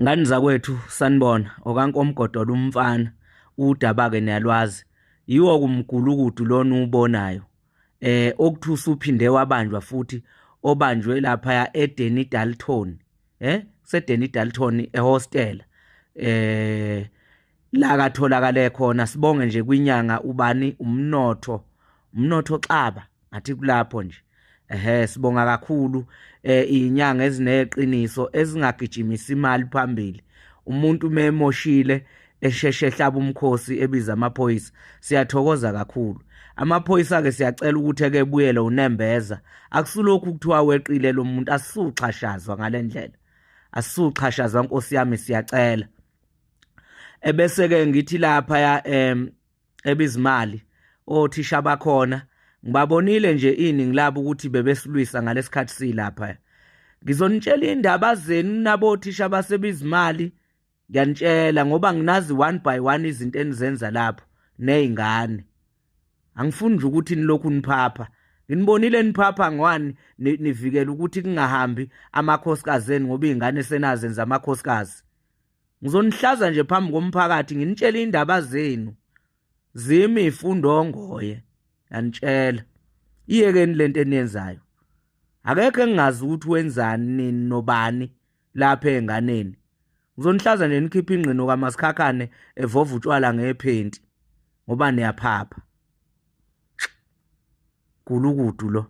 Ngani zakwethu sanibona okankomgodola umfana udaba-ke niyalwazi yiwo kumgulukudu lona uwubonayo okuthi usuphinde wabanjwa futhi obanjwe lapha eDenny Dalton seDenny Dalton ehostel la katholakale khona. Sibonge nje kwinyanga ubani umnotho umnotho xaba ngathi kulapho nje. Ehe, sibonga kakhulu izinyanga ezineqiniso ezingagijimisa imali phambili. Umuntu memoshile esheshe ehlaba umkhosi ebiza amaphoyisa, siyathokoza kakhulu. Amaphoyisa ke siyacela ukuthi eke buyele unembeza, akusulokhu kuthiwa weqile lo muntu, asisuxhashazwa ngalendlela, asisuxhashazwa Nkosi yami, siyacela. Ebese ke ngithi lapha ya ebizimali othisha bakhona ngibabonile nje iningi labo ukuthi bebesilwisa ngalesikhathi silapha. Ngizonitshela indaba zenu nabothisha basebizimali, ngiyanitshela ngoba nginazi one by one izinto enizenza lapho nezingane. Angifuni nje ukuthi nilokhu niphapha, nginibonile niphapha ngwani nivikela ukuthi kungahambi amakhosikazi enu ngoba izingane senazenza amakhosikazi. Ngizonihlaza nje phambi komphakathi nginitshele indaba zenu zimi ifundo ongoye, yanitshela iyekeni lento eniyenzayo. Akekho engingazi ukuthi wenzani nini nobani lapha enganeni. Ngizonihlaza nje nikhiphe ingqino kaMasikhakhane evova utshwala ngephenti ngoba niyaphapha. Gulukudu lo.